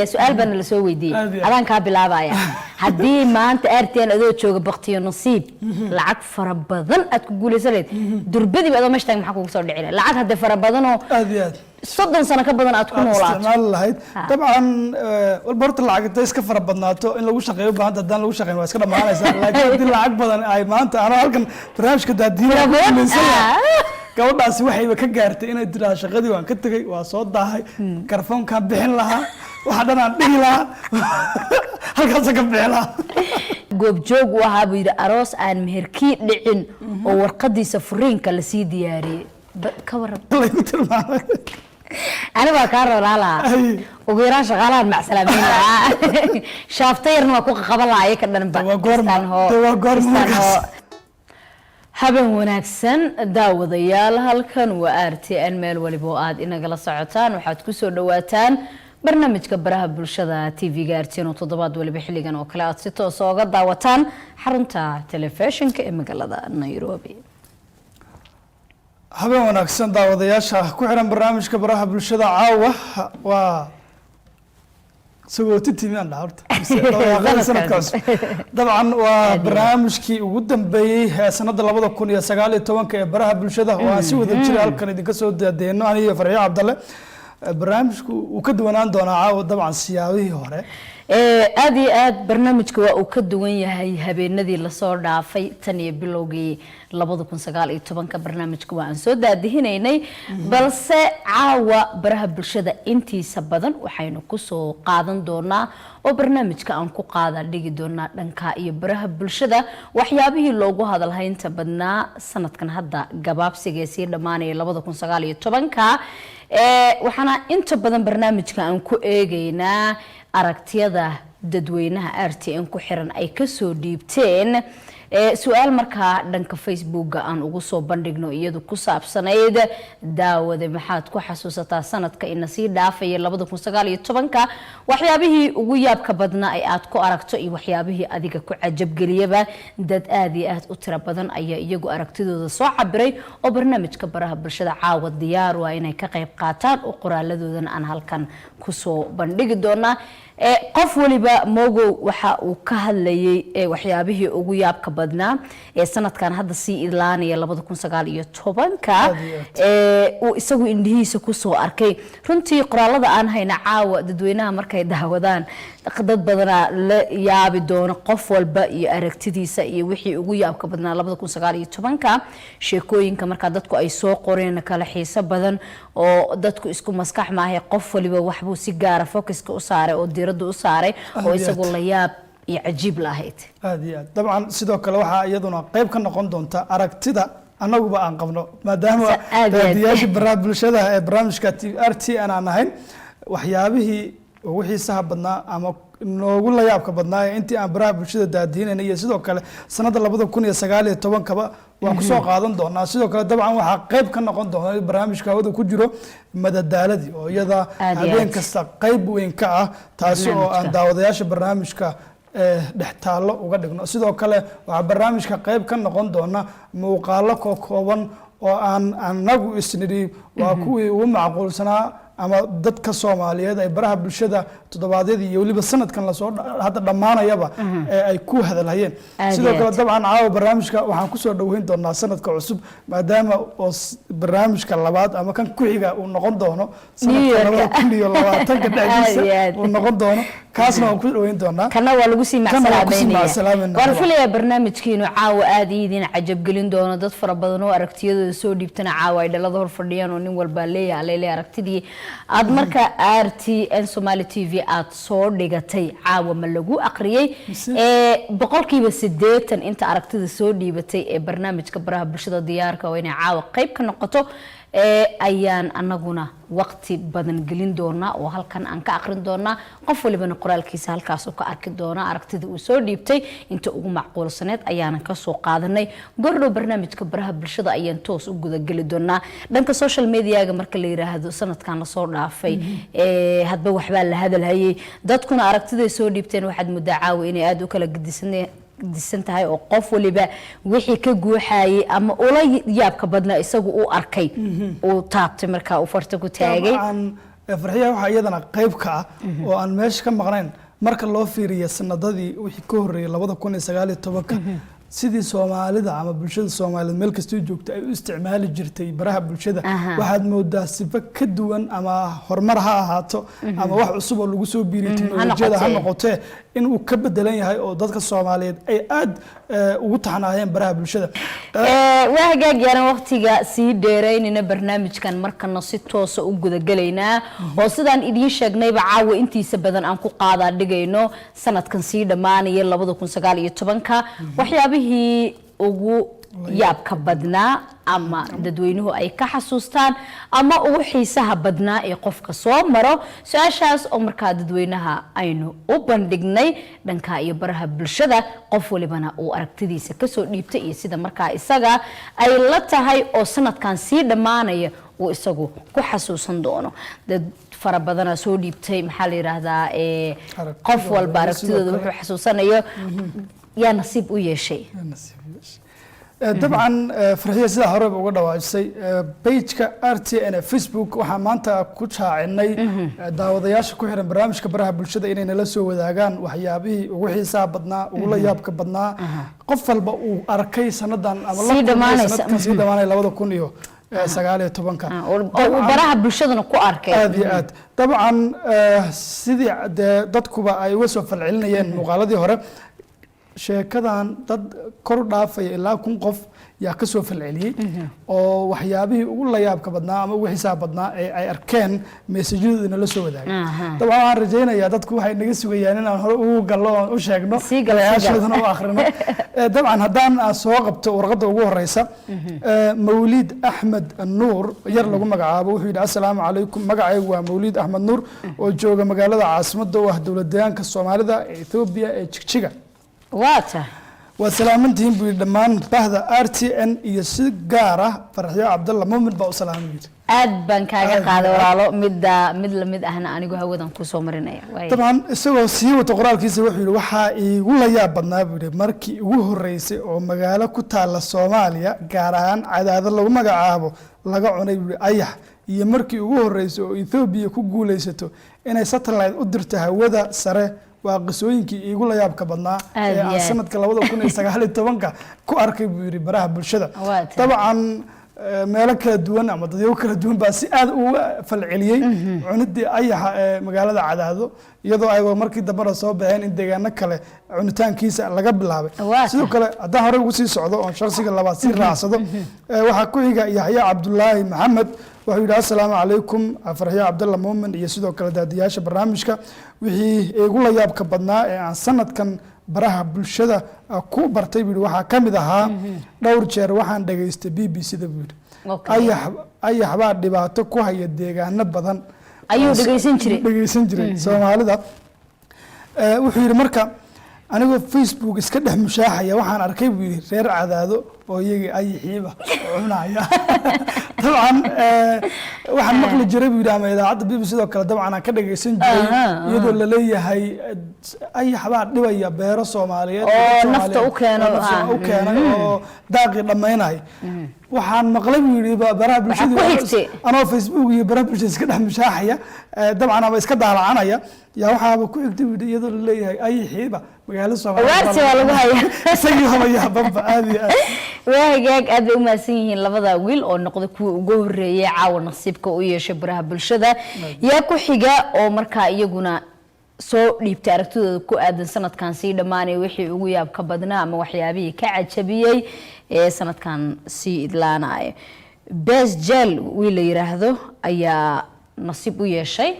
Su-aal baana lasoo weydiiyey. Aad iyo aad. Adaan kaa bilaabaya. Haddii maanta RTN adoo jooga baktiyo nasiib lacag fara badan aad ku guuleysan lahayd, durbadiiba adoo meesha taag, maxaa kugu soo dhici lahayd? Lacag haddee fara badanoo Aad iyo aad. 30 sano ka badan aad ku aad noolaato. Isticmaali lahayd dabcan. Walba horta lacag intay iska fara badnaato in lagu shaqeeyo u baahanta. Haddaan lagu shaqeyn, waa iska dhamaanaysaa. Laakiin haddii lacag badan ay maanta anoo halkan barnaamijka daadiina Fara ku badan? guuleysan lahaa, gabadhaasi waxayba ka gaartay inay tiraa shaqadii waan ka tegay, waa soo daahay, karfoonkaan bixin lahaa, waxa dhan aan dhihi lahaa, halkaasa ka bixin lahaa. Goobjoog u ahaa buu yidhi aroos aan meherkii dhicin oo warqadiisa furiinka lasii diyaariyey. Ka waran? Laygu tilmaamay. Ani waa kaa roolaa lahaa. Ugu yaraan shaqaalahan macsalaameyn lahaa, shaafta yarna waa ku qaban lahaa iyaka dhanba. Waa goorma? Istaan hoo, Dee waa goorma istaan markaas? hoo. Habeen wanaagsan daawadayaal, halkan waa RTN. Meel waliba oo aad inagala socotaan, waxaad kusoo dhawaataan barnaamijka baraha bulshada TV-ga RTN, oo toddobaad waliba xilligan oo kale aad si toos ooga daawataan xarunta telefishinka ee magaalada Nairobi. Habeen wanaagsan daawadayaasha ku xiran barnaamijka baraha bulshada. Caawa waa sagooti timi aan dhaha horta mise dabayaaqadii sanadka cusub. Dabcan waa barnaamijkii ugu dambeeyey ee sanada 2019-ka ee baraha bulshada, oo aan si wada jira halkan idinka soo daadeyno aniyo Farxiyo Cabdalle. Barnaamijku wuu ka duwanaan doonaa caawa dabcan siyaabihii hore. Aad iyo aad, barnaamijka waa uu ka duwan yahay habeenadii lasoo dhaafay. Tan iyo bilowgii 2019-ka barnaamijka waa aan soo daadihinaynay, balse caawa baraha bulshada intiisa badan waxaynu kusoo qaadan doonaa oo barnaamijka aan ku qaada dhigi doonaa dhanka iyo baraha bulshada waxyaabihii loogu hadalhaynta badnaa sanadkan hadda gabaabsiga ee sii dhammaanaya 2019-ka. Waxaana inta badan barnaamijka aan ku eegaynaa aragtiyada dadweynaha RTN ku xiran ay kasoo dhiibteen su-aal markaa dhanka Facebooka aan ugu soo bandhigno, iyadu ku saabsanayd: daawade, maxaad ku xasuusataa sanadka ina sii dhaafaya 2019-ka, waxyaabihii ugu yaabka badnaa ee aad ku aragto iyo waxyaabihii adiga ku cajabgeliyaba? Dad aad iyo aad u tiro badan ayaa iyagu aragtidooda soo cabiray oo barnaamijka baraha bulshada caawa diyaar waa inay ka qayb qaataan, oo qoraaladoodana aan halkan kusoo bandhigi doonaa. Qof waliba mogow waxa uu ka hadlayay waxyaabihii ugu yaabka badnaa ee sanadkan hadda sii idlaanaya 2019-ka uu isagu indhihiisa kusoo arkay. Runtii qoraalada aan hayna caawa dadweynaha markay daawadaan, dad badanaa la yaabi doono, qof walba iyo aragtidiisa iyo wixii ugu yaabka badnaa 2019-ka. Sheekooyinka markaa dadku ay soo qoreen kala xiiso badan oo dadku isku maskax maahay, qof waliba waxbuu si gaara focuska u saaray oo diiradda u saaray oo isagu la yaab iyo cajiib lahayd. Aad iyo aad. Dabcan sidoo kale waxaa iyaduna qayb ka noqon doonta aragtida annaguba aan qabno, maadaama daadiyaasha baraha bulshada ee barnaamijka RTN aan ahayn, waxyaabihii ugu xiisaha badnaa ama noogu la yaabka badnaa ee intii aan baraha bulshada daadiinayna iyo sidoo kale sanadda 2019-kaba waan kusoo qaadan doonaa. Sidoo kale dabcan waxaa qayb ka noqon doona barnaamijka hawada ku jiro madadaaladii, oo iyada habeen kasta qayb weyn ka ah, taasi oo aan daawadayaasha barnaamijka dhex taallo uga dhigno. Sidoo kale waxaa barnaamijka qayb ka noqon doona muuqaalo kooban oo aan anagu isnidhi waa kuwii ugu macquulsanaa ama dadka Soomaaliyeed ay baraha bulshada toddobaadyadii iyo weliba sanadkan lasoo hadda dhammaanayaba ee ay ku hadalhayeen. Sidoo kale dabcan caawa barnaamijka waxaan kusoo dhoweyn doonaa sanadka cusub, maadaama oo barnaamijka labaad ama kan ku xiga uu noqon doono sanadka 2020-ka dhexdiisa uu noqon doono, kaasna waan ku dhoweyn doonaa. Kana waa lagu sii Kana waa kusii macsalaameynaya. Macsalaameynaa. Waan filayaa barnaamijkiinu caawa aada idiin cajabgelin doono. Dad fara badan oo aragtiyadooda soo dhiibtana caawa ay dhalada hor fadhiyaan, oo nin walbaa leeyahay alele aragtidii aad marka RTN Somali TV aad soo dhigatay caawa ma lagu aqriyey? 80% inta aragtida soo dhiibatay ee barnaamijka baraha bulshada diyaarka oo inay caawa qayb ka noqoto ayaan anaguna waqti badan gelin doonaa oo halkan aan ka aqrin doonaa. Qof walibana qoraalkiisa halkaas ka arki doonaa aragtida uu soo dhiibtay. Inta ugu macquulsaneed ayaanan kasoo qaadanay. Gordhow barnaamijka baraha bulshada ayaan toos u gudageli doonaa. Dhanka social mediaga marka la yiraahdo, sanadkan lasoo dhaafay hadba waxbaa la hadalhayay, dadkuna aragtiday soo dhiibteen waxaad muddaa caawa inay aada u kala gedisan tahay, oo qof waliba wixii ka guuxayay ama ula yaabka badnaa isagu uu arkay uu taabtay, markaa uu farta ku taagay. Dabcan. Farxiya, waxaa iyadana qayb ka ah oo aan meesha ka maqnayn, marka loo fiiriyo sanadadii wixii ka horreeyay 2019-ka, sidii Soomaalida ama bulshada Soomaaliyeed meel kastoo joogta ay u isticmaali jirtay baraha bulshada, waxaad moodaa sifo ka duwan, ama horumar ha ahaato ama wax cusub oo lagu soo biiriyo teknolojiyada ha noqotee. Noqotee, in uu ka bedelan yahay oo dadka Soomaaliyeed ay aad ugu taxnaayeen baraha bulshada. Waa hagaag, yaanan waqtiga sii dheeraynayna, barnaamijkan markana si toosa u gudagelaynaa, oo sidaan idiin sheegnayba caawa intiisa badan aan ku qaadaa dhigayno sanadkan sii dhammaanaya 2019-ka waxyaabihii ugu yaabka badnaa ama dadweynuhu ay ka xasuustaan ama ugu xiisaha badnaa ee qofka soo maro. Su-aashaas oo markaa dadweynaha aynu u bandhignay dhanka iyo baraha bulshada, qof walibana uu aragtidiisa kasoo dhiibtay iyo sida markaa isaga ay la tahay oo sanadkan sii dhammaanaya uu isagu ku xasuusan doono. Dad fara badanaa soo dhiibtay, maxaa la yidhaahdaa, qof walba Aragtidooda sidoo aragtidooda kale. wuxuu xasuusanayo. Yaa nasiib u yeeshay? Dabcan Farxiya, sidaa horeba uga dhawaajisay, page-ka RTN ee Facebook waxaa maanta ku shaacinay daawadayaasha ku xiran barnaamijka baraha bulshada inay nala soo wadaagaan waxyaabihii ugu xiisaha badnaa, ugula yaabka badnaa, qof walba uu arkay sanadan ama la Sii kulmay dhammaanaysa. sanadkan sii dhamaanaya 2019-ka. Oo uu baraha bulshadana ku arkay. Aad iyo aad. Dabcan sidii dee dadkuba ay uga soo falcelinayeen muuqaaladii hore, sheekadan dad kor u dhaafaya ilaa 1000 qof yaa ka soo falceliyey oo waxyaabihii ugu layaabka badnaa ama ugu xiisaha badnaa ee ay arkeen message-yadooda nala soo wadaagay. Dabcan waxaan rajaynayaa dadku waxay naga sugayaan inaan hore ugu gallo oon u sheegno, Sii gal, sii gal. galayaashoodana u akhrino. Dabcan haddaan aan soo qabto warqadda ugu horeysa, Mawliid Axmed Nuur yar lagu magacaabo wuxuu yidhi: "Assalaamu calaykum, magacaygu waa Mawliid Axmed Nuur oo jooga magaalada caasimadda u ah dowlad deegaanka Soomaalida ee Etoobiya ee Jigjiga." Waa tahay. "Waa salaamantihiin," buu yidhi, "dhammaan bahda RTN iyo si gaar ah Farxiyo Cabdalla Muumin baa u salaamay," yidhi. Aad baan kaaga Aad qaaday, iyo aad. walaalo. Midda mid lamid ahna anigu hawadan kusoo marinaya. Waaya. Dabcan isagoo sii wata qoraalkiisa wuxuu yidhi: "Waxaa iigu la yaab badnaa," buu yidhi, "markii ugu horreysay oo magaalo ku taalla Soomaaliya, gaar ahaan Cadaado lagu magacaabo, laga cunay," buu yidhi, "ayax, iyo markii ugu horreysay oo Ethoobiya ku guulaysato inay satellite u dirto hawada sare. Waa qisooyinkii iigu la yaabka badnaa Aad ee iyo aan aad. sanadka 2019-ka ku arkay," buu yidhi, "baraha bulshada." Waa tahay. Dabcan meelo kala duwan ama dadyo kala duwan baa si aad uga falceliyey cunidii ayaxa ee magaalada Cadaado, iyadoo ay markii dambena soo baxeen in deegaano kale cunitaankiisa laga bilaabay. Waa Sidoo kale haddaan horey ugu sii socdo oon shakhsiga labaad sii raacsado, waxaa ku xiga Yaxya Cabdulaahi Maxamed. Wuxuu yidhi: "Assalaamu calaykum, Farxiyo Cabdalla Muumin iyo sidoo kale daadiyaasha barnaamijka. Wixii igu la yaabka badnaa ee aan sanadkan baraha bulshada ku bartay," buu yidhi, "waxaa ka mid ahaa dhowr jeer waxaan dhegaystay BBC da," buu yidhi. "Ayax, ayax baa dhibaato ku haya deegaano badan." Ayuu dhegaysan jiray. Dhegaysan jiray Soomaalida. Wuxuu yidhi: "Marka anigoo Facebook iska dhex mushaaxaya waxaan arkay," buu yidhi, "reer Cadaado oo iyagii ayaxiiba cunaya." Dabcan waxaan maqli jiray, buu yidhi, ama idaacadda BBC sidoo kale dabcan aan ka dhagaysan jiray iyadoo laleeyahay ayax baa dhibaya beero Soomaaliyeed Oo dad nafta u keeno, oo nafta u keenay oo daaqii dhammaynay. Waxaan maqlay, buu yidhi, baraha bulshada ku xigtay. anoo Facebook iyo baraha bulshada iska dhex mushaaxaya, dabcan ama iska daalacanaya, yaa waxaaba ku xigtay, buu yidhi, iyadoo laleeyahay ayaxiiba magaalo Soomaaliyeed Ugaarsi waa lagu hayaa. Isagii haba yaababa, aad iyo aad. Waa hagaag, aad bay u mahadsan yihiin labada wiil oo noqday kuwii ugu horreeyay caawa nasiibka u yeeshay baraha bulshada. Yaa ku xiga oo markaa iyaguna soo dhiibtay aragtidooda ku aadan sanadkan sii dhammaanaya wixii ugu yaabka badnaa ama waxyaabihii ka cajabiyey ee sanadkan sii idlaanaya? Bes Jel wiil la yiraahdo ayaa nasiib u yeeshay.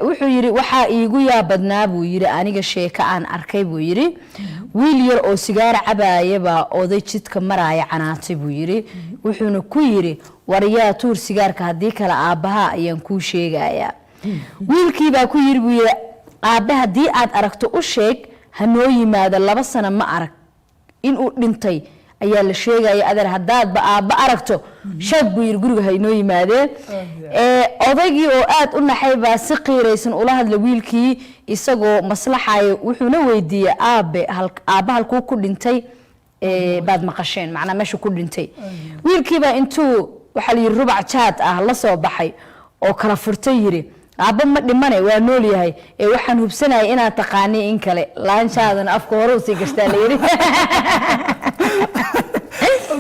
Wuxuu yidhi: "Waxaa iigu yaab badnaa," buu yidhi, "aniga sheeko aan arkay," buu yidhi. "Wiil yar oo sigaar cabaaya baa oday jidka maraaya canaatay," buu yidhi. "Wuxuuna ku yidhi: 'Waryaa, tuur sigaarka, haddii kale aabbaha ayaan kuu sheegayaa.' Wiilkii baa ku yidhi," buu yidhi, "Aabbe haddii aad aragto u sheeg hanoo yimaado, 2 sano ma arag, inuu dhintay ayaa la sheegaya. Adeer, haddaadba aabba aragto sheeg," buu yidhi, "guriga ha inoo yimaadee." Odaygii oo aad u naxay baa si qiiraysan ula hadla wiilkii isagoo maslaxaya, wuxuuna weydiiyey: 'Aabe, aabba halkuu ku dhintay baad maqasheen, macnaa meeshu ku dhintay?' Wiilkiibaa intuu, waxaa la yidhi, rubac jaad ah la soo baxay. Oo kala furtay, yiri: "Aabba ma dhimane, waa nool yahay, ee waxaan hubsanayay inaad taqaani in kale." Laanshaadana afka hore usii gashtaa, la yiri.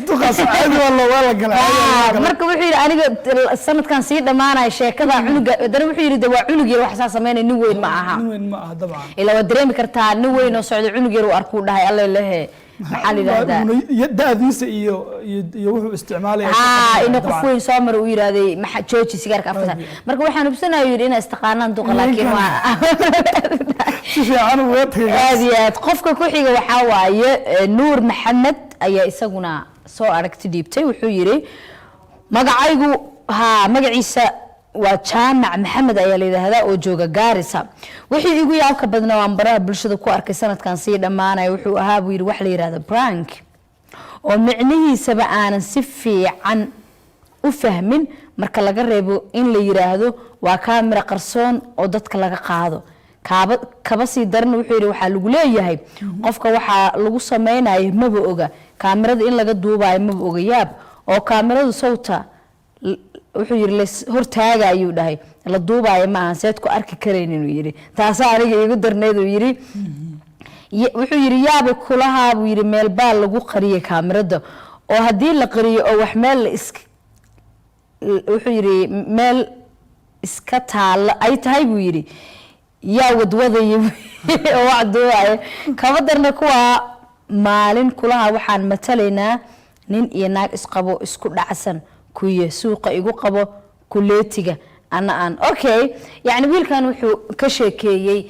Duqaas caadi waa la galay, caadi waa la galay. Marka wuxuu yidhi: "Aniga sanadkan sii dhammaanaya sheekada cunuga." Haddana wuxuu yidhi: "De waa cunug yar, wax saa sameynaya, nin weyn ma aha." Nin weyn ma aha, dabcan. Ilaa waad dareemi kartaa, nin weyn oo socda cunug yar uu arkuu dhahay, "Alla lehe, maxaa la yidhahdaa?" Da'diisa iyo wuxuu isticmaalaya. Haa, inuu qof weyn soo mara uu yidhaahday: "Maxa, jooji sigaarka afka saar." Marka waxaan hubsanayo, yidhi, inaa istaqaanaan duqa, laakiin waa Si fiican uga tagay. Aad iyo aad. Qofka ku xiga waxaa waaye Nuur Maxamed ayaa isaguna soo aragti dhiibtay. Wuxuu yidhi magacaygu, haa, magaciisa waa Jaamac Maxamed ayaa la yidhaahdaa, oo jooga Gaarisa. "Wixii igu yaabka badnaa oo aan baraha bulshada ku arkay sanadkan sii dhammaanaya wuxuu ahaa," buu yidhi, "wax la yidhahdo prank, oo micnihiisaba aanan si fiican u fahmin, marka laga reebo in la yiraahdo waa kaamira qarsoon oo dadka laga qaado. Kaaba kaba sii daran," wuxuu yidhi, "waxaa lagu leeyahay qofka waxaa lagu sameynayo maba oga, kaamirada in laga duubayo maba oga. Yaab, oo kaamiradu sawta," wuxuu yidhi, "lays hortaaga," ayuu dhahay, "la duubaayo ma ahan, seed ku arki karaynin?" Uu yidhi. "Taasaa aniga iigu darneyd," uu yidhi. Wuxuu yidhi: "Yaaba kulahaa," buu yidhi, "meel baa lagu qariyay kaamirada, oo haddii la qariyo oo wax meel la is," wuxuu yidhi, "meel iska taalla ay tahay," buu yidhi, "yaa wadwadaya oo wax duubaya? Kaba darna kuwaa maalin kulaha waxaan matalaynaa nin iyo naag isqabo, isku dhacsan, kuye suuqa igu qabo kuleetiga, ana aan okay." Yacni wiilkan wuxuu ka sheekeeyey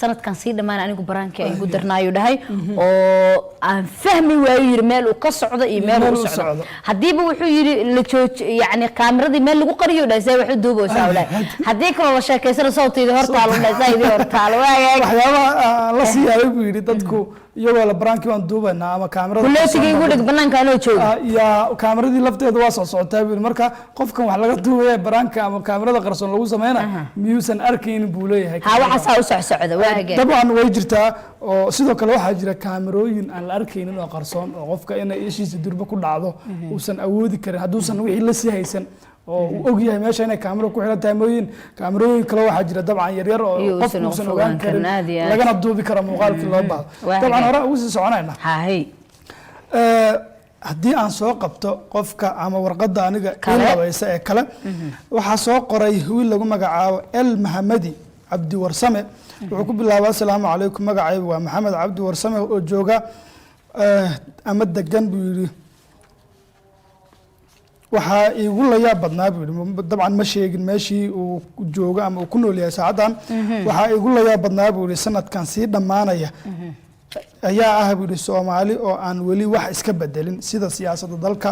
sanadkan sii dhammaan anigu prank-kii ay igu darnaayu dhahay, oo aan fahmi waayo, yiri, meel uu ka socdo iyo meel meel uu uu socdo. Socdo. Haddiiba, wuxuu yidhi, la jooji, yacni kaamiradii meel lagu qariyo, dhahay, see wax u duubaysaa, dhahay. Haddii kaloo la sheekaysana, sawtayda hortaalo, dhahay, saa idii hortaalo waagaag. Waxyaabaha aan la sii yaabay, buu yidhi, dadku iyagoo la prank-kii baan duubaynaa ama kaamirada kuleetiga igu dhig banaanka anoo jooga. Ah, yaa kaamiradii lafteeda waa soo socotaa, buu yidhi. Marka qofkan wax laga duubaya prank-ka ama kaamirada qarsoon lagu sameynaya miyuusan arkaynin, buu leeyahay. Ha, waxaasaa u socsocda waagaag. Dabcan way jirtaa, oo sidoo kale waxaa jira kaamirooyin aan la arkaynin oo qarsoon, oo qofka inay ishiisa durba ku dhacdo uusan awoodi karin hadduusan wixii la sii haysan oo uu og yahay meesha inay kaamiro ku xiran tahay mooyin. Kaamirooyin kale waxaa jira, dabcan, yaryar oo iyo qofku uusan uusan ogaan ogaan karin, karin, aad iyo aad. lagana duubi karo muuqaalkii loo baahdo. Waa Dabcan hagaag. hore ugu sii soconayna. Hahay. Haddii aan soo qabto qofka ama warqadda aniga ii Kale. labaysa ee kale, waxaa soo qoray wiil lagu magacaabo El Mahamadi Cabdi Warsame. Wuxuu ku bilaabaa: "Asalaamu calaykum, magacaygu waa Maxamed Cabdi Warsame oo jooga ama degan," buu yidhi. "Waxaa iigu la yaab badnaa," buu yidhi, dabcan ma sheegin meeshii uu joogo ama uu ku nool yahay saacaddan. "Waxaa iigu la yaab badnaa," buu yidhi, "sanadkan sii dhammaanaya ayaa ah," buu yidhi, "Soomaali oo aan weli wax iska bedelin sida siyaasadda dalka.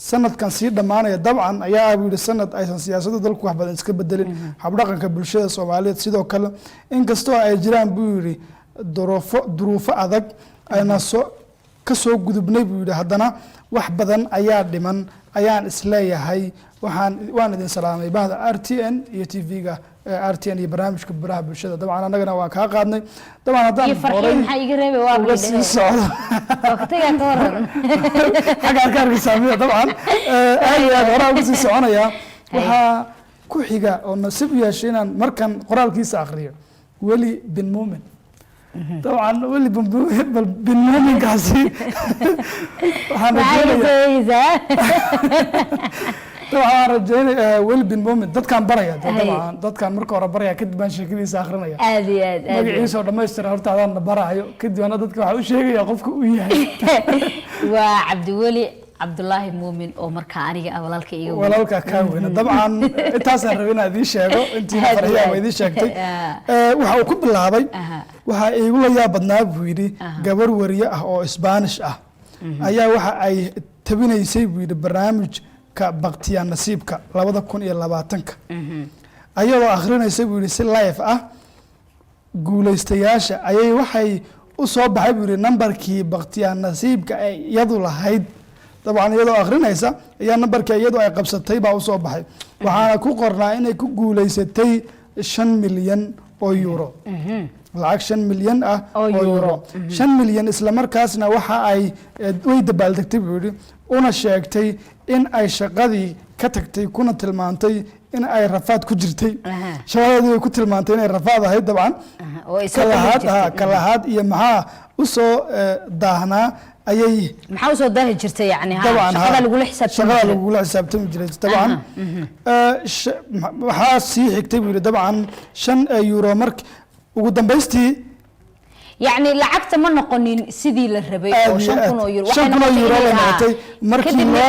Sanadkan sii dhammaanaya, dabcan, ayaa ah," buu yidhi, "sanad aysan siyaasadda dalku wax badan iska bedelin, habdhaqanka bulshada Soomaaliyeed sidoo kale, inkastoo ay jiraan," buu yidhi, "duruufo adag ayna soo ka soo gudubnay," buu yidhi, "haddana wax badan ayaa dhiman ayaan isleeyahay. Waan idin salaamay bahda RTN iyo TV-ga RTN iyo barnaamijka baraha bulshada." Dabcan annagana waan kaa qaadnay. Dabcan haddaan Iyo Farxiin horay maxaa iga reebay? Waa uga sii socdo. Waqtigaa ka waran. Xagga ka arkaysaa miya? Dabcan aad iyo aad horaa uga sii soconaya. Waxaa ku xiga oo nasiib u yeeshay inaan markan qoraalkiisa akhriyo Weli bin Muumin. Dabcan Weli bin Muumin, bal bin Muuminkaasi waxaan Maxaa iga rajeynaya soo eegeysaa? Dabcan waxaan rajeynaya Weli bin Muumin dadkaan baraya dee. Hay. Dabcan dadkaan marka hore baraya, kadib baan sheekadiisa akhrinaya. Aad iyo aad, aad iyo aad. Magaciisa oo dhammaystiran horta adaan na barayo, kadib ana dadka waxaa u sheegaya qofka uu yahay. Waa Cabdiweli Cabdulaahi Muumin, oo markaa aniga ah walaalka iga weyn. Walaalka kaa weyna. Dabcan intaasaan rabay inaan idiin sheego, intiina Aad iyo Farxiya aad. waa idiin sheegtay. Ah. Waxa uu ku bilaabay: Aha. "Waxaa iigu la yaab badnaa," buu yidhi, "gabar wariye ah oo Isbaanish ah ayaa waxa ay tabinaysay," buu yidhi, "barnaamijka Baktiya Nasiibka 2020-ka, ayadoo akhrinaysa," buu yidhi, "si live ah guulaystayaasha ayay waxay u soo baxay," buu yidhi, "nambarkii Baktiya Nasiibka ay iyadu lahayd. Dabcan iyadoo akhrinaysa ayaa nambarkii iyadu ay qabsatay baa usoo baxay, waxaana ku qornaa inay ku guulaysatay 5 milyan oo euro, lacag 5 milyan ah oo oo euro. Euro, 5 milyan. Isla markaasna waxa ay way dabaaldegtay, buu yidhi, una sheegtay in ay shaqadii ka tagtay, kuna tilmaantay in ay rafaad ku jirtay. Shaqadeedii way ku tilmaantay inay rafaad ahayd dabcan. Oo ay soo kalahaad kordhi jirtay. Kalahaad iyo maxaa u soo daahnaa ayay Maxaa usoo daahi jirtay yani? Dabcan shaqada lagula xisaabtami shaqada jiray. Lagula xisaabtami jiray dabcan. Waxaa sii xigtay, buu yidhi, dabcan 5 euro mark ugu dambaystii. Yacni lacagta ma noqonin sidii la rabay Aad oo iyo shan aad. kun oo euro 5,000 oo waxay euro noqotay la inay, noqotay markii kadibna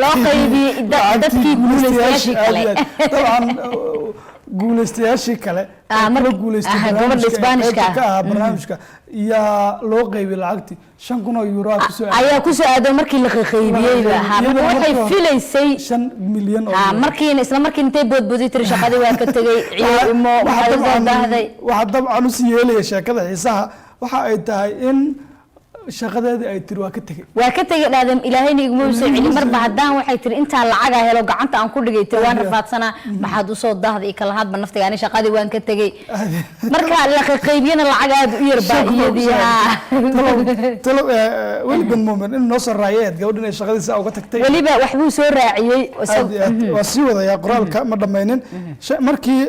loo qaybiyey lacagtii dadkii guuleystayaashii aad kale. iyo aad. Dabcan guuleystayaashii kale ee kula guuleystay gabadha barnaamijka ee Isbaanishka qaybta ka ahaa barnaamijka yaa loo qaybiyey lacagtii 5,000 oo euro ah kusoo aaday. Ayaa kusoo aado markii la qaybiyeyba. Marka Iyadoo waxay marka filaysay 5 milyan oo euro. Markiina isla markii intay boodbooday tiri shaqadii waa ka tegey, ciyo imo Waxa waxay usoo daahday. Waxa dabcan usii yeelaya sheekada xiisaha waxa ay tahay in shaqadeedii ay tiri waa ka tegey. Waa ka tegey dhaadam, ilaahayna iguma soo celin marba haddaan waxay tiri intaa lacagaa helo gacanta aan ku dhigay, tiri waan rafaadsanaa, maxaad usoo daahday iyo kala hadba naftiga, ani shaqadii waan ka tegey. Marka la qaybiyana lacag aad u yar baa iyadii Talow Weli Ben Muumin inuu noo soo raaciyay ahayd gabadha inay shaqadiisa uga tagtay. Weliba waxbuu soo raaciyey. Aad iyo aad. Waa sii wadayaa qoraalka, ma dhammaynin. Markii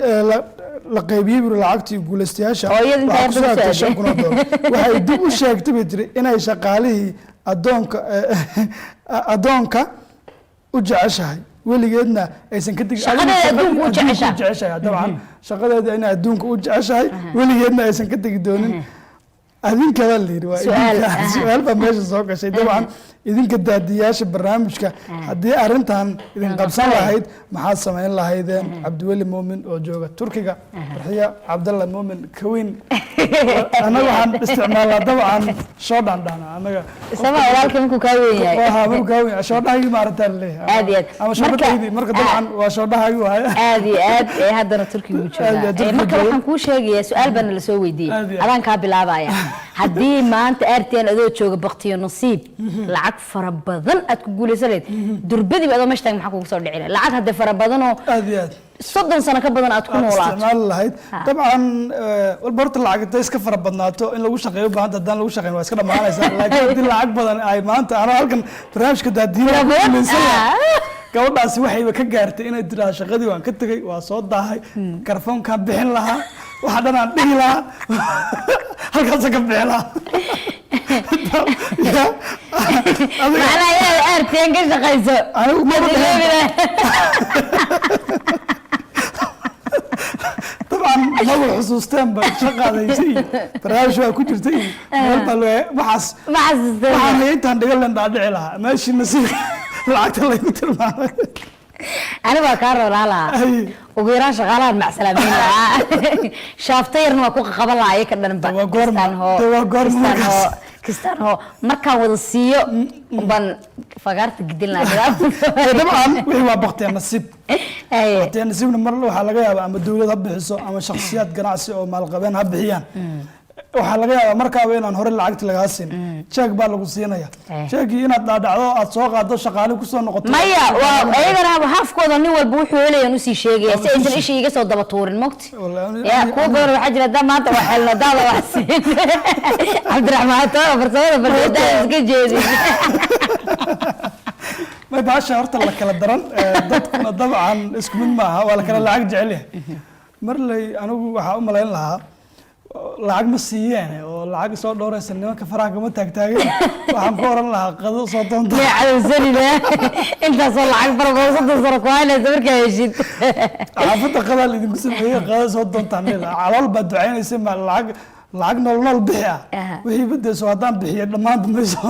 la qaybiyey, buri, lacagtii guuleystayaasha Oo iyada intaa waxaa kusoo yar hagtay lagu $5,000. Waxay dib u sheegtay, bay tiri, inay shaqaalihii addoonka u jeceshahay, weligeedna aysan ka tegin. Shaqadeeda adduunka u jeceshahay. Jeceshahay dabcan, shaqadeeda inay adduunka u jeceshahay, weligeedna aysan ka tegi doonin. Adinkaba la yidhi waa Su'aal, idinka. Su'aal baa meesha soo gashay dabcan. Idinka daadiyaasha barnaamijka, haddii arrintan idin qabsan lahayd, maxaad samayn lahaydeen? Cabdiweli Muumin oo jooga Turkiga, Farxiya Cabdalla Muumin Kaweyn. Annaga waxaan isticmaalnaa dabcan shoodhaan dhahna annaga. Sama walaalkii markuu kaa weyn yahay. Waa markuu kaa weyn shoodhahagii maaragtaa laleeyahay. Aad iyo aad. Ama shoodhadaydii marka dabcan waa shoodhahagii waaye. Aad iyo aad, ee haddana Turkiga uu Aad iyo joogaa. aad, Turkiga Marka jooga. waxaan kuu sheegayaa su-aal baana lasoo weydiiyey. Aad iyo aad. Adaan kaa bilaabaya. Haddii maanta RTN adoo jooga baktiyo nasiib lacag fara badan aad ku guuleysan lahayd, durbadiiba adoo meesha taag maxaa kugu soo dhici lahayd? Lacag haddee fara badan oo Aad iyo aad. 30 sano ka badan aad ku Aad noolaato. Isticmaali lahayd dabcan. Walba horta lacag intay iska fara badnaato in lagu shaqeeyo u baahanta, haddaan lagu shaqeyn waa iska dhamaanaysaa. Laakiin haddii lacag badan ay maanta anoo halkan barnaamijka daadiina Fara ku badan? guuleysan lahaa, gabadhaasi waxayba ka gaartay inay tiraahdo shaqadii waan ka tegey, waa soo daahay, karfoonkaan bixin lahaa, waxa dhan aan dhihi lahaa, halkaasaan ka bixin lahaa. Ya, Macnaha inaad RTN ka shaqayso Anigu maba aad dheheen. iloobi lahayd. Dabcan maba xusuusteenba shaqaadaysay iyo barnaamij waa ku jirtay iyo meel baa waxaas. Ma xasuusteen. Waxaan hayay intaan dhiga len dhaadhici lahaa meeshii nasiib lacagta laygu tilmaamay. Ani waa kaa roolaa lahaa. Ugu yaraan shaqaalahan macsalaameyn lahaa, shaafta yarna waa ku qaban lahaa iyaka dhanba. Waa goorma? Kistaan hoo, Dee waa goorma kistaan markaas? hoo, kistaan hoo, markaan wada siiyo baan fagaarta gidin lahaa. Ee, dabcan wixii waa baktiya nasiib. Baktiya nasiibna mar waxaa laga yaabaa ama dowlad ha bixiso ama shakhsiyaad ganacsi oo maalqabeen ha bixiyaan. Waxaa laga yaabaa markaaba inaan hore lacagta lagaa siin, jeeg baa lagu siinaya. Jeegii inaad dhaadhacdo, aad soo qaado, shaqaale kusoo noqoto. Maya, waa iyagana haafkooda nin walba wuxuu helayaan usii sheegaya si aysan isha iga soo daba tuurin, mogti. Wallahi, Ya kuwa badan waxaa jira haddaan maanta wax helno daada wax siin Cabdiraxmaan Toora farsamada farsamada iska jeedin. May, baasha horta la kala daran, dadkuna dabcan isku mid maaha, waa la kala lacag jecel yahay. Marley anigu waxaa u malayn lahaa lacag ma siiyeen oo lacag soo dhowraysa nimanka faraha kama taagtaageen, waxaan ku oran lahaa qado soo doonta. May cadowsanina intaasoo lacag fara badan 30 sano ku haynaysa markaa heshid. Xaafadda qadaa laidinku sameeyey, qada soo doontaan meel calool baa ducaynaysa, ma lacag lacag nool nool bixi ah. Wixii badayso haddaan bixiyo dhammaanba mayso,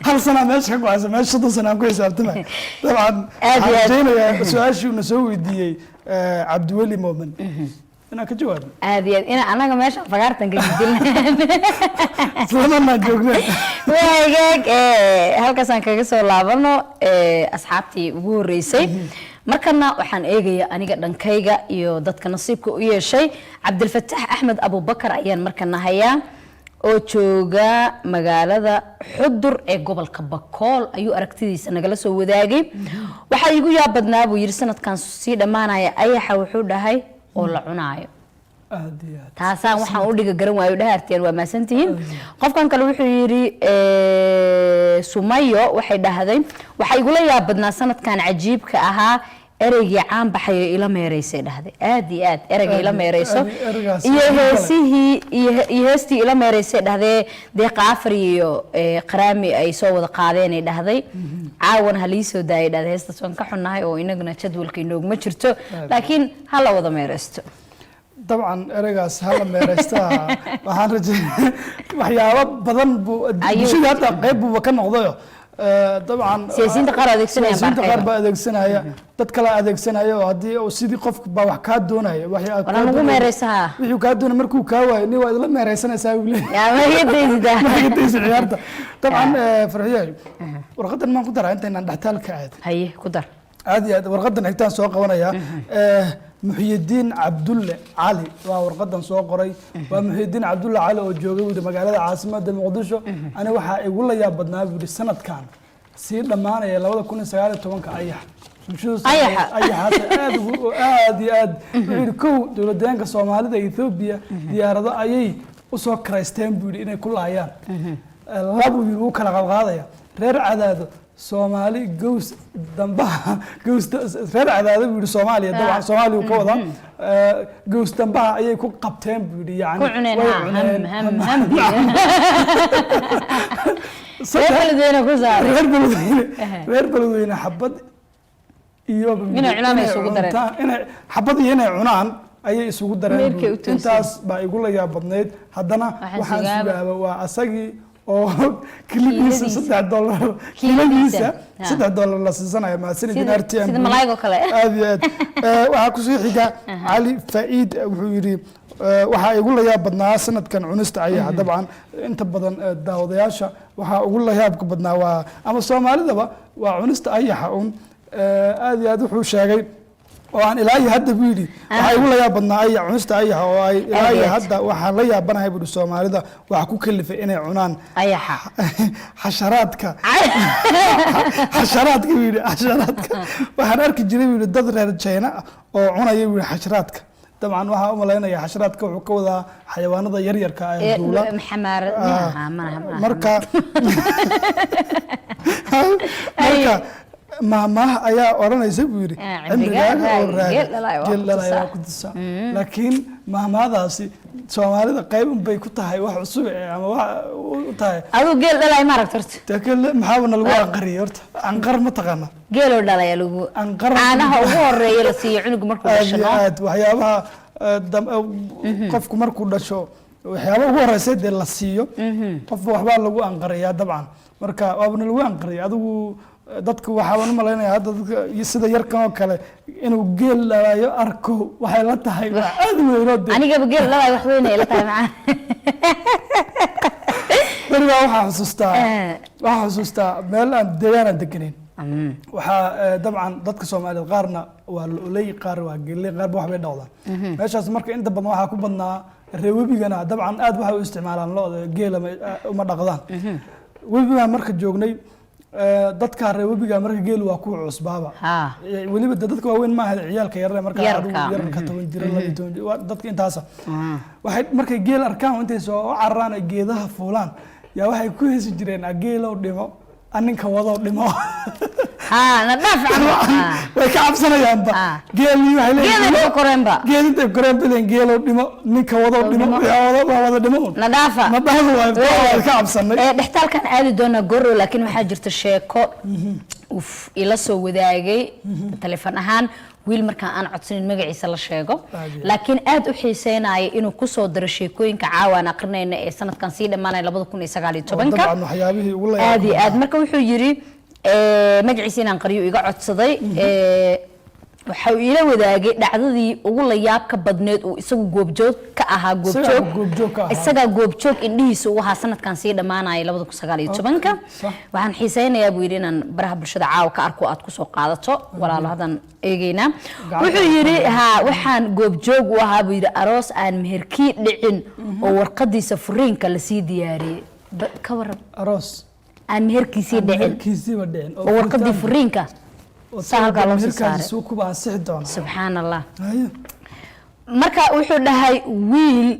hal sanaa meesha ka go-aysa, meesha 30 sana aan ku xisaabtamay dabcan. Aad iyo Waxaan aad. rajaynayaa su-aashii uuna soo weydiiyey Cabdiweli Moomin inaan ka jawaabno. Aad iyo aad, ina anaga meesha fagaartan ka gidin. Islamanaan joogneen. Wagaag, halkaasaan kaga soo laabano asxaabtii ugu horeysay. Markana waxaan eegayaa aniga dhankayga iyo dadka nasiibka u yeeshay. Cabdilfataax Axmed Abubakar ayaan markana hayaa oo jooga magaalada Xudur ee gobolka Bakool ayuu aragtidiisa nagala soo wadaagay. Waxaa iigu yaab badnaa, buu yidhi, sanadkan sii dhammaanaya ayaxa, wuxuu dhahay, oo la cunaayo. Aad iyo aad. Taasaan waxaan u dhiga garan waayo. Dhahaarteen, waa mahadsantihiin. Qofkan kale wuxuu yidhi, Sumayo waxay dhahday, waxaa igula yaab badnaa sanadkan cajiibka ahaa ereygii caan baxayo ila meereysay, dhahday. Aad iyo aad, ereyga ila meereyso Ereygaas iyo kale. Heesihii iyo heestii ila meereysay, dhahdee, Deeqa Afar iyo Qaraami ay soo wada qaadeen, ay dhahday. Caawana ha lii soo daayay, dhahday. Heestaas waan ka xunnahay oo inaguna jadwalka inooguma jirto, laakiin ha la wada meereysto. Dabcan ereygaas hala meeraystaa, waxaan rajeynaya waxyaabo badan buu bulshada hadda qayb buuba ka noqdayo. Dabcan Siyaasiyiinta qaar adeegsanayaan baa siyaasiyiinta qaar arkayba. Baa adeegsanaya, dad kale adeegsanaya, oo haddii uu sidii qofka baa wax kaa doonaya waxii aad Wala kaa nagu doonaya- meereysaha. Wixii kaa doonaya markuu kaa waayo, nin waa idla meereysanaysaa, buu leeyahay. Yaa ma iga daysidaa? Ma iga daysa ciyaarta. Dabcan Farxiye, warqadan maan ku daraa intaynaan dhextaalka aadin? Haye, ku dar. Aad iyo aad. Warqadan xigtaan soo qabanaya. Muxyidiin Cabdulle Cali waa warqadan soo qoray. Waa Muxyidiin Cabdulle Cali oo joogay, buu yidhi, magaalada caasimadda Muqdisho. Ani waxaa igula yaab badnaa, buu yidhi, sanadkan sii dhammaanaya 2019-ka ayax bulshadu Ayaxa. Ayaxaas aad aad iyo aad. Wuxuu yidhi, kow, dowladeenka Soomaalida Ethiopia diyaarado ayay usoo karaysteen, buu yidhi, inay ku laayaan. Labu yidhi, wuu kala qalqaadaya reer Cadaado Soomaali gows dambaha gows reer Cadaado, buu yidhi, Soomaaliya. Dabcan Soomaaliya uu ka wadaa. Gows dambaha ayay ku qabteen, buu yidhi, yani Ku cuneen. Way Ha cuneen. Ham ham ham, reer Beledweyne ku saaray. Reer Beledweyne, reer Beledweyne xabad iyo Inay cunaan ay isugu dareen. Inay xabad iyo inay cunaan ayay isugu dareen. Meerkay u tooseen. Intaas baa igula yaab badnayd. Haddana Waxaan waxaan sugaaba. Sugaaba waa asagii oo kiligiisa Kiiladiisa. $3 Kiiladiisa. kiiladiisa $3 la siisanaya. Mahadsanidin Sida RTN. sida malaayga oo kale. Aad iyo aad. Waxaa kusii xiga Cali Faa'iid, wuxuu yidhi, waxaa igu la yaab badnaa sanadkan cunista ayaxa. Dabcan inta badan daawadayaasha waxaa ugu la yaabka badnaa waa ama Soomaalidaba waa cunista ayaxa un. Aad iyo aad. Wuxuu sheegay oo aan ilaa iyo hadda, buu yidhi, waxaa igu la yaab badnaa aya cunista ayaxa oo ay ilaa Aad iyo iyo aad. hadda waxaan la yaabanahay, buu yidhi, Soomaalida waxaa ku kalifay inay cunaan Ayaxa. Xasharaadka, xasharaadka, buu yidhi, xasharaadka. Waxaan arki jiray, buu yidhi, dad reer China ah oo cunaya, buu yidhi, xasharaadka. Dabcan waxaa u malaynaya xasharaadka wuxuu ka wadaa xayawaanada yaryarka ah ee duula. Xamaar maaha, maaha. Marka maahmaah ayaa odhanaysa, buu yidhi, Ah, cimrigaaga oo cimrigaaga raaga geel dhalaya waa geel ku dhalaya tusaa. Waa ku tusaa. Laakiin maahmaahdaasi Soomaalida qayb un bay ku tahay wax cusub ama wax u tahay. Aduu geel dhalaya ma aragta horta? Dee kale maxaaba nalagu anqariyay horta? Anqar ma taqaana? Geeloo dhalaya lagu caanaha ugu horeeya la siiyo cunuga markuu Aad dhasho. iyo No? aad. Waxyaabaha qofku markuu dhasho waxyaaba ugu horeysa dee la siiyo qofba waxbaa lagu anqariyaa. Dabcan marka waabana lagu anqariyay. Adigu dadka waxaaban u malaynaya hadda dadka iyo sida yarkan oo kale inuu geel dhalayo arko waxay la tahay wax aad u weynoo dee. Anigaba geel dhalaya wax weyn ay la tahay macaa. Berigaa waxaa xusuustaa, waxaa xusuustaa meel aan deegaan aan deganayn. Waxaa dabcan dadka Soomaaliyeed qaarna waa lo'oley, qaar waa geley, qaarba waxbay dhaqdaan meeshaas. Marka inta badan waxaa ku badnaa reer webigana. Dabcan aad waxay u isticmaalaan lo'da, geela uma dhaqdaan. Webigaan marka joognay, dadka reer webiga marka geel waa kuwa cusbaaba. Weliba de dadka waaweyn maaha, ciyaalka yarare marka Yarka. adigu yararka 10 jira, 12 jir, waa dadka intaasa waxay markay geel arkaan intay soo cararaan ay geedaha fuulaan yaa waxay ku heesi jireen, "Geelow dhimo, aninka wadow dhimo." Ha na dhaaf camal. Way ka cabsanayaanba geelii waxay leeyihiin. Geela ku koreenba. Geel intay koreen bileen, "Geelow dhimo, ninka wadow dhimo." Dhimo. Wixii wado waa wada dhimo un. Na dhaafa. Na dhaafa waay, waa ka cabsanay. Dhextaalkan aadi doonaa goro, laakiin waxaa jirta sheeko uf ila soo wadaagay taleefon ahaan wiil markaan aan codsanin magaciisa la sheego, Aad iyo aad. laakiin aad u xiiseynaya inuu kusoo daro sheekooyinka caawa aan aqrinayna ee sanadkan sii dhammaanaya 2019-ka. Dabcan waxyaabihii ugu la Aad iyo aad. Marka wuxuu yiri, magaciisa inaan qariyo iga codsaday. Waxa uu ila wadaagay dhacdadii ugu la yaabka badneed uu isagu goobjoog ka ahaa. Isagaa Goobjoog. Goobjoog ka ahaa. Isagaa goobjoog indhihiisa ugu ahaa sanadkan sii dhammaanaya 2019-ka. Sax. Waxaan xiiseynayaa, buu yidhi, inaan baraha bulshada caawa ka arko aad kusoo qaadato. Walaalo, haddaan eegeynaa. Gacanta. Wuxuu yidhi, ha, waxaan goobjoog u ahaa, buu yidhi, aroos aan meherkii dhicin oo warqadiisa furiinka lasii diyaariyey. Ka waran? Aroos aan meherkiisii dhicin. Meherkiisiiba dhicin. Oo warqadii furiinka oo saa halkaa loo sii meherkaasi saaray. suu kuba ansixi doona. Subxaan Allah. Haye. Marka wuxuu dhahay wiil,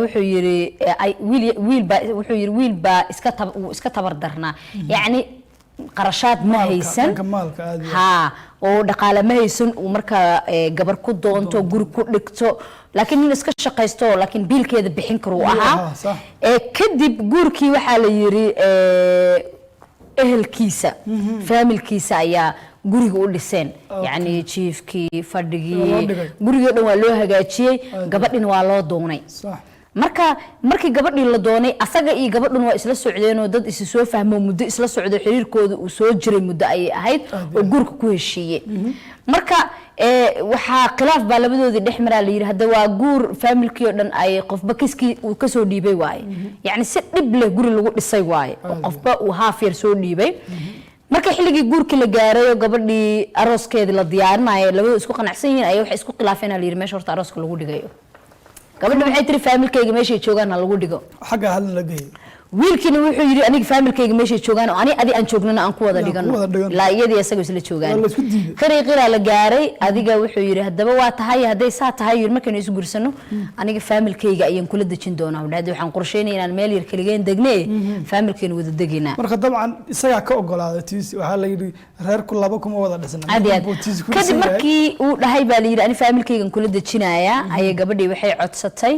wuxuu yiri wiil, wiil baa, wuxuu yiri wiil baa iska wuu iska tabar darnaa, yacni qarashaad ma Maalka, haysan. Dhanka maalka aad iyo aad. Haa, oo dhaqaale ma haysan uu markaa gabar ku doonto, guri ku dhigto, laakiin nin iska shaqaysto, laakiin biilkeeda bixin karo uu ahaa. Ahaa, sax. Kadib guurkii waxaa la yiri ehelkiisa, faamilkiisa ayaa guriga u dhiseen, yacni jiifkii, Waa loo fadhigii, dhigay. Gurigii o dhan waa loo hagaajiyey, gabadhina waa loo doonay. Marka markii gabadhii la doonay, asaga iyo gabadhun waa isla socdeenoo dad isi soo fahmo, muddo isla socdo, xiriirkooda uu soo jiray muddo ayay ahayd oo guurka ku heshiiyey. Marka waxaa khilaaf baa labadoodii dhex maraa la yidhi. Hadda waa guur faamilkii oo dhan ay qofba kiskii uu kasoo dhiibay waaye, yacni si dhib leh guri lagu dhisay waaye oo qofba uu haaf yar soo dhiibay. Marka xilligii guurkii la gaaray oo gabadhii arooskeedii la diyaarinayo, labadu isku qanacsan yihiin, ayaa waxay isku khilaafeen la yidhi meesha horta arooska lagu dhigayo. Gabadha waxay tiri faamilkayga meeshay joogaan ha lagu dhigo. Xagga halna la geeyay. Wiilkiina wuxuu yidhi aniga faamilkayga meeshay joogaan oo ani adi aan joognana aan ku wada Aan ku dhigano. wada dhigano. Ilaa iyadii isaga isla joogaan. Waa la isku diiday. Qirii qiraa la gaaray. Adiga wuxuu yidhi haddaba waa tahay, hadday saa tahay, yidhi markaynu is gursano aniga faamilkayga ayaan kula dejin doonaa. Wuxuu dhahay waxaan qorsheynaya inaan meel yar keligeen degne, faamilkaynu wada degaynaa. Marka dabcan isagaa ka ogolaaday tiisi. Waxaa la yidhi reerku laba kuma wada dhisna. Aad iyo aad. Buu tiisi ku Kadib dhisan yahay. markii uu dhahay baa la yidhi ani faamilkaygan kula dejinayaa, ayay gabadhii waxay codsatay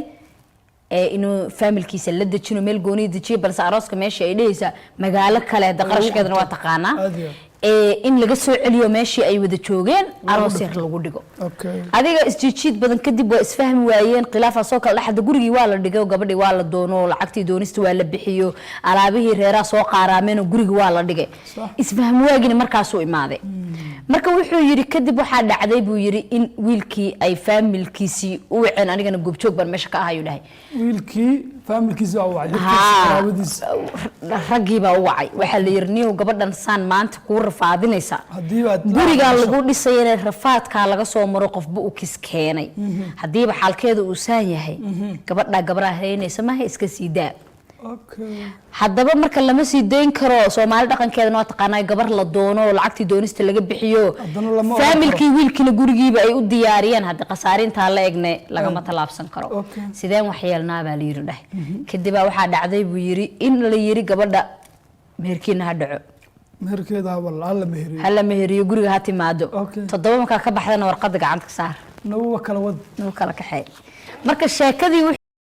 inuu faamilkiisa la dejino, meel gooniya dejiyo, balse arooska meesha ay dhehaysaa magaalo kale, hadda qarashkeedana waa taqaanaa. Aad iyo aad. In laga soo celiyo meeshii ay wada joogeen, aroos yar lagu dhigo. Adiga isjiijiid badan kadib waa isfahmi waayeen, khilaafaa soo kala dhexda. Gurigii waa la dhigay oo gabadhii waa la doono, lacagtii doonista waa la bixiyo, alaabihii reeraha soo qaaraameen oo gurigii waa la dhigay. Isfahmi waagina markaasuu imaaday. Marka wuxuu yidhi kadib waxaa dhacday buu yidhi in wiilkii ay faamilkiisii u waceen, anigana goobjoog baan meesha ka ahayuu dhahay. Wiilkii faamilkiisa waa wacay, dadkiisa, qaraabadiisa. Raggii baa u wacay. Waxaa la yidhi niyow, gabadhan saan maanta kuu rafaadinaysa, Haddii baad gurigaa lagu dhisayana rafaadkaa laga soo maro, qofba uu kis keenay, haddiiba xaalkeeda uu saan yahay, gabadhaa gabraa haynaysa maaha, iska sii daa. Haddaba marka lama sii dayn karo, Soomaali dhaqankeedana waa taqaanaa, gabar la doono oo lacagtii doonista laga bixiyo, Haddana lama oran faamilkii wiilkiina gurigiiba ay u diyaariyeen, hadda khasaarintaa la egne lagama tallaabsan karo. Sideen wax yeelnaa baa la yidhi dheh. Kadibaa waxaa dhacday buu yidhi in la yidhi gabadha meherkiina ha dhaco. Meherkeeda wal alla meheriyo. Hala meheriyo, guriga ha timaado. 7 markaa ka baxdana warqada gacanta ka saar. Naguba kala wad. Nagu kala kaxeey. Marka sheekadii.